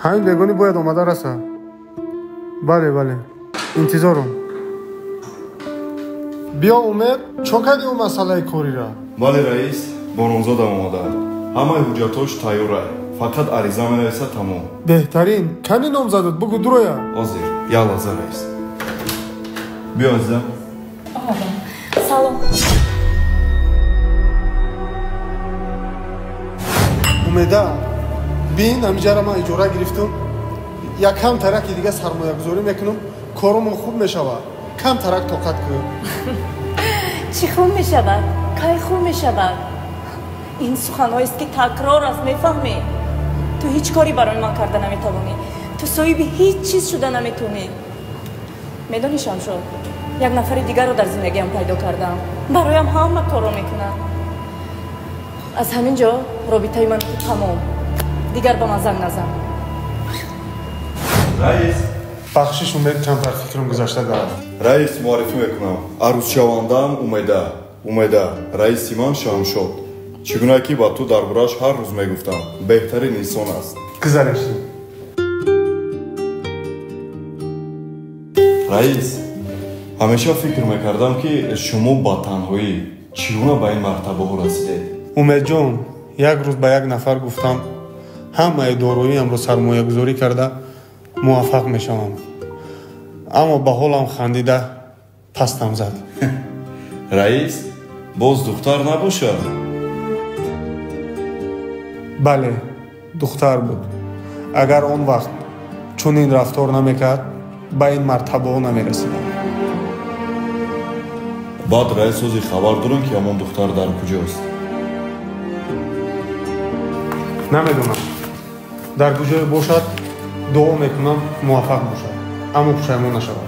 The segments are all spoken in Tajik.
Ҳамин бегонӣ бояд омада раса. Бале, бале, интизорум. Биё, Умед, чо кардӣ ӯ масъалаи корира? Бале, раис, бо номзодам омада. Ҳамаи ҳуҷҷатҳош тайёра, фақат ариза менависа, тамом. Беҳтарин. Кани номзадат, бугӯ дуроя. Ҳозир, як лаҳза, раис. Биё, азизам. Омадам. Салом. Умеда, бин, ҳамиҷара ман иҷора гирифтум. Як кам тараки дига сармоягузорӣ мекунам, коромон хуб мешавад. Кам тарак тоқат кун. Чӣ хуб мешавад? Кай хуб мешавад? Ин суханҳоест, ки такрор аст, мефаҳмӣ? Ту ҳеҷ корӣ барои ман карда наметавонӣ. Ту соҳиби ҳеҷ чиз шуда наметавонӣ. Медонӣ, Шамшод, як нафари дигарро дар зиндагиам пайдо кардам. Бароям ҳама корро мекунад. Аз ҳамин ҷо робитаи ман ту тамом. Дигар ба ман занг назан. Раис. Бахшиш, Умед, камтар фикрам гузашта дорад. Раис, муаррифӣ мекунам. Арӯзшавандаам Умеда. Умеда, раиси ман Шамшод. Чӣ гуна ки ба ту дар борааш ҳар рӯз мегуфтам, беҳтарин инсон аст. Гузариш. Раис, ҳамеша фикр мекардам, ки шумо ба танҳоӣ чӣ гуна ба ин мартабаҳо расидед. Умедҷон, як рӯз ба як нафар гуфтам, ҳамаи дороиамро сармоягузорӣ карда муваффақ мешавам. Аммо ба ҳолам хандида пастам зад. Раис, боз духтар набошад? Бале, духтар буд. Агар он вақт чунин рафтор намекард, ба ин мартабаҳо намерасидам. Баъд раис ҳозир хабар дорам, ки ҳамон духтар дар куҷост? Намедонам. Дар куҷое бошад, дуо мекунам муваффақ бошад, аммо пушаймон нашавад.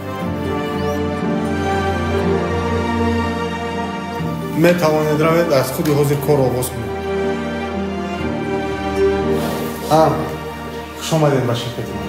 Метавонед равед, аз худи ҳозир кор оғоз кунед. Хуш омадед ба ширкати ман.